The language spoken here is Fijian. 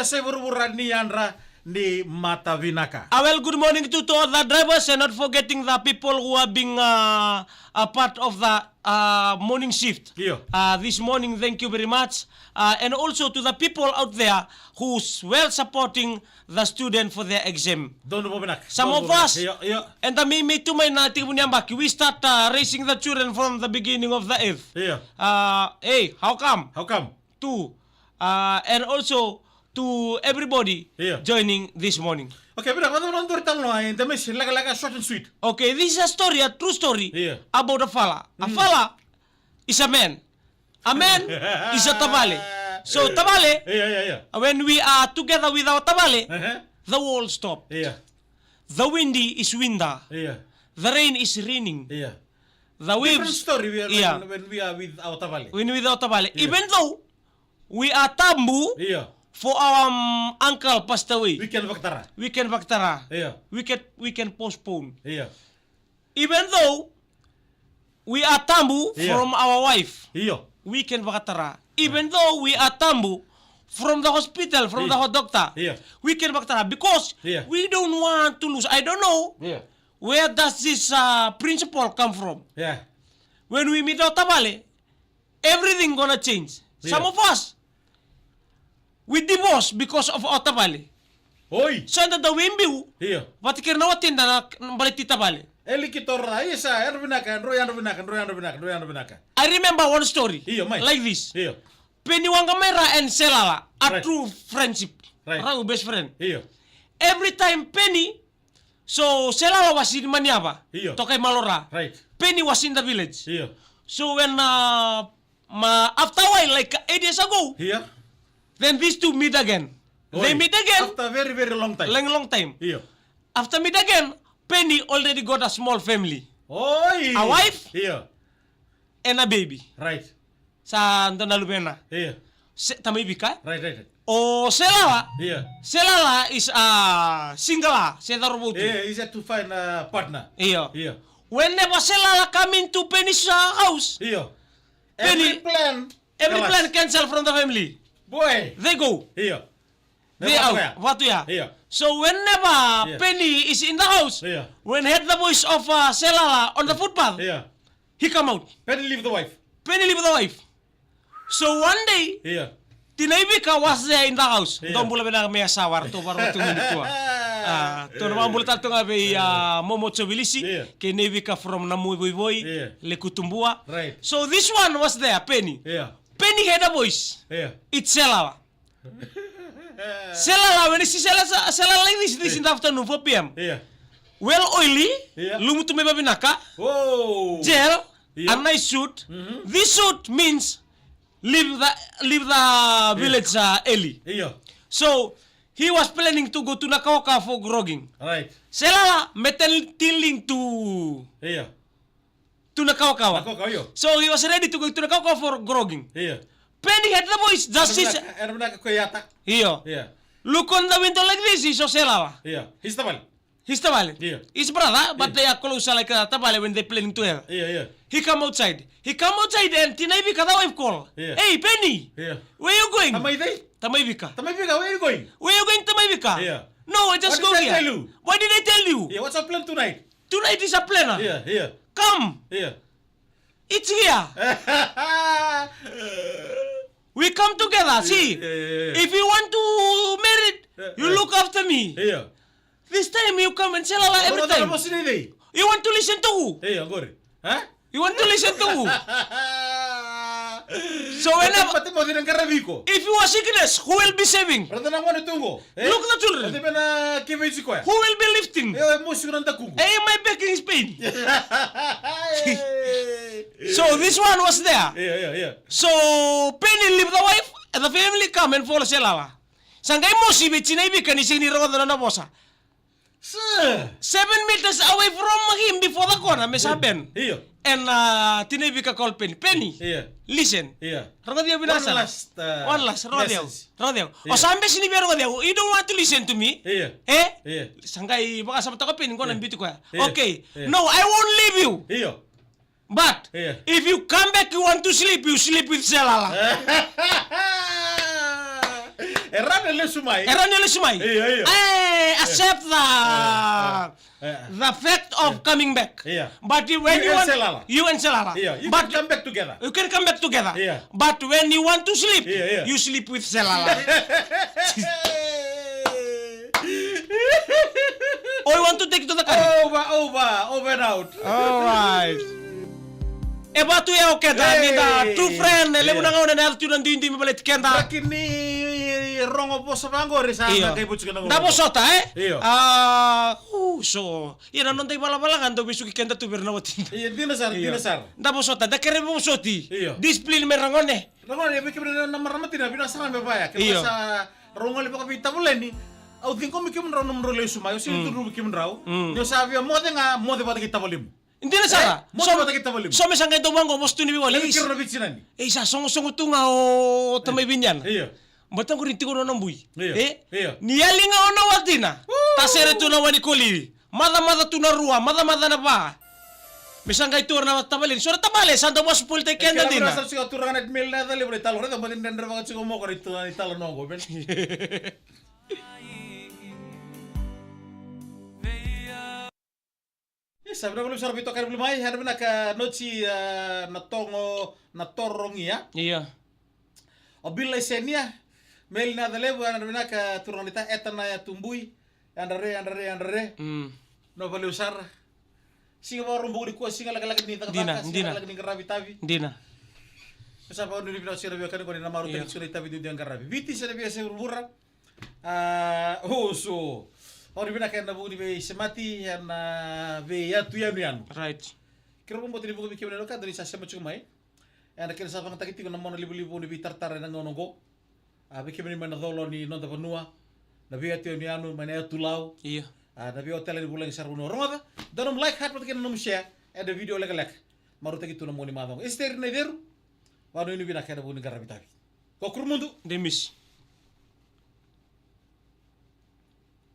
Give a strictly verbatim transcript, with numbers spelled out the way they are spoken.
Sa i vuravura ni yadra ni mata vinaka. A well, good morning to, to all the drivers and not forgetting the people who are being, uh, a part of the, uh, morning shift. Io. Uh, this morning, thank you very much. Uh, and also to the people out there who's well supporting the student for their exam. Donu vo vinaka. Some of us, io, io. And the me, me too, mai na tekivu ni yabaki, we start, uh, raising the children from the beginning of the earth. Io. Uh, hey, how come? How come? Two, uh, and also to everybody, io, joining this morning. Okay, vinaka, vata na noda italanoa, e, da mai se lakalaka, short and sweet. Okay, this is a story, a true story, io, about a fala. A, mm, fala is a man. A man is a tavale. So tavale, io, io, io, when we are together with our tavale, uh-huh, the world stopped. Io. The windy is winter. Io. The rain is raining. Io. The waves. Different story we are, io, when, when we are with our tavale. When with our tavale. Io. Even though we are tabu, io, for our, um, uncle passed away, we can vakatara. We can vakatara. Io. We can, we can postpone. Io. Even though we are tabu, io, from our wife, io, we can vakatara. Even, io, though we are tabu from the hospital, from, io, the ho-, doctor, io, we can vakatara because, io, we don't want to lose. I don't know, io, where does this, uh, principle come from? Io. When we meet our tavale, everything gonna change. Io. Some of us, we divorce because of our tavale. Oi. So eda dau veibiu, io, vata kei ira na watida na, na baleti tavale. E liki torora, isa, yadra vinaka, drau yadra vinaka, drau yadra vinaka, drau yadra vinaka. I remember one story, io, mai, like this. Io. Penny Waqamaira and Selala, a, right, true friendship. Right. Rau best friend. Io. Every time Penny, so Selala was in Maniava, io, toka i Malora. Right. Penny was in the village. Io. So when, uh, ma, after a while, like eight years ago, io, then these two meet again. Oi. They meet again. After a very, very long time. Long, long time. Io. After meet again, Penny already got a small family. Oi. A wife, io, and a baby. Right. Sa dua na luvena. Io. Se, tamai Vika. Right, right, right. O Selala. Io. Selala is a single, se cauravou tu. Io, is yet to find a partner. Io. Io. Whenever Selala come into Penny's, uh, house, io, Penny, every plan, every plan cancel from the family. Boy. They go. Io. They out. Vatu ya. Io. So whenever, io, Penny is in the house, io, when heard the voice of, uh, Selala on the footpath, io, he come out. Penny leave the wife. Penny leave the wife. So one day, io, Tinai Vika was there in the house. Io. Dou bula vinaka mai Yasawa, ratou vakarorogo tu mai nikua. Ah, tou na vakabula tale tu ga vei, ah, Momo Jovilisi, io, kei Nei Vika from Namuivoivoi, io, Lekutubua. Right. So this one was there, Penny. Io. Penny heard a voice. Io. It's Selala. Selala, when you see Selala, Selala like this, this in the afternoon, four p.m. Io. Well oily, io, lumu tu mai vavinaka. Oh. Gel, io, a nice suit. Mm-hmm. This suit means leave the, leave the, io, village, uh, early. Io. So he was planning to go to Nakawakawa for grogging. Right. Selala, me tell, telling to, io, to Nakawakawa. Nakawakawa, io. So he was ready to go to Nakawakawa for grogging. Io. Penny heard the voice, just, yadra vinaka, yadra vinaka ko Yata. Io. Io. Look on the window like this, he saw Selala. Io. His tavale. His tavale. Io. His brother, but, io, they are closer like, uh, tavale when they planning together. Io, io. He come outside. He come outside and Tinai Vika, the wife call. Io. Hey, Penny. Io. Where you going? Tamai cei? Tamai Vika. Tamai Vika, where you going? Where you going, Tamai Vika? Io. No, I just go here. What did I tell you? What did I tell you? Io, what's our plan tonight? Tonight is a planner. Io, io. Come. Io. It's here. We come together, see. Io, io, io. If you want to married, io, you, io, look after me. Io. This time you come and Selala every time. Io, io. You want to listen to who? Io, qori. Huh? You want to listen to who? So whenever, if you are sickness, who will be saving? Raica na gone tu qo. Eh? Look the children. Raica na kevei tiko ya. Who will be lifting? Eh, mosi na dakuqu. Eh, my back is pain. So this one was there. Io, io, io. So Penny leave the wife and the family come and follow Selala. Sa qai mosi vei Tinai Vika ni sega ni rogoca na nona vosa. Sir. Seven meters away from him before the corner, me sa bend. Io. And, uh, Tinai Vika call Penny. Penny, io, listen. Io. Rogoci au vinaka sara. One last, uh, one last, rogoci au. Message. Rogoci au. Io. O sa bese ni via rogoci au. You don't want to listen to me. Io. Eh? Io. Sa qai vakasamataka o Penny, qo na, io, biuti koya. Io. Okay. Io. No, I won't leave you. Io. But, io, if you come back, you want to sleep, you sleep with Selala. E rawa ni lesu mai. E rawa ni lesu mai. Io, io. Eh, accept the, eh, eh, the fact of coming back. Io. But you, when you, you and want, Selala. You and Selala. Io, you but can come back together. You can come back together. Io. But when you want to sleep, io, io, you sleep with Selala. Or you want to take it to the country? Over, over, over and out. All right. E vatu e o keda, hey, ni da true friend, e levu na gauna na yaco tu na duidui me baleti keda. Draki ni rogo vosa vaqori sa, io, na qai vuci kena gauna. Da vosota, e? Io. A, u, so. Ia na noda ivalavala ga dau vesuki keda tu vei ira na watina. Io, dina sara, io, dina sara. Da vosota, da kere vosoti. Io. Discipline me ra gone. Ra gone, vei kemuni na marama tina, vinaka sara me vaya. Io. Kemuni sa rogo li vakaveitavaleni. Au ciqomi kemudrau nomudrau lesu mai, au sega ni, mm, cudruvi kemudrau. Mm. Ni o sa via moce ga, moce vata kei tavalimu. Dina sara. Eh, moce vata kei tavalimu. So me sa qai dau vaqo, vosa tu ni veiwali. Kei ira na veitinani. Ei, sa sogosogo tu ga o tamai Viniana. Io. Baleta qori tiko na nona bui. Io. E? Io. Ni yali ga o na watina. Woo! Tasere tu na wai ni koli. Macamaca tu na rua, macamaca na va. Me sa qai tu na tavaleni. So na tavale, sa dau vasu politaki keda dina. Sa tiko turaga na meli na yacalevu na italo. Raica, baleta ni dredre vaka tiko moko na italo noqo. Isa, vinaka vakalevu sara veitokani voli mai, yadra vinaka Noti, a, na togo, na torogia. Ia. O Bila Isenia, meli na yacalevu, yadra vinaka turaga ni ta, eta na ya tubui, yadra re, yadra re, yadra re. Mm. No valeu sara. Siga vakarua bogi nikua, siga lekaleka ni cakacaka, dina, siga dina, lekaleka ni qaravi tavi. Dina. Sa vakanuinui vinaka sara vei kemuni na marau, ia, tiko na itavi duidui e qaravi. Viti se na veiyasai vuravura. A, oso. Au ni vinaka ena vuku ni veisemati, ena veiyatu yanuyanu. Right. Keirau vakabauta ni vuqa vei kemuni na wekada ni sa sema tiko mai. Ena kena sa vakayagataki tiko na mona livaliva ni veitaratara ena gauna oqo. A, vei kemuni mai na colo ni noda vanua. Na veiyatu yanuyanu, mai na yatu Lau. Ia. A, na veiwatela ni vulagi sara vanua. Rogoca, dua nomu like, heart, vata kei na nomu share. Ena video lekaleka. Marautaki tu na moni macawa oqo. Esiteri Naiceru. Vakanuinui vinaka ena vuku ni qaravi tavi. Ko Kurumudu. Demis.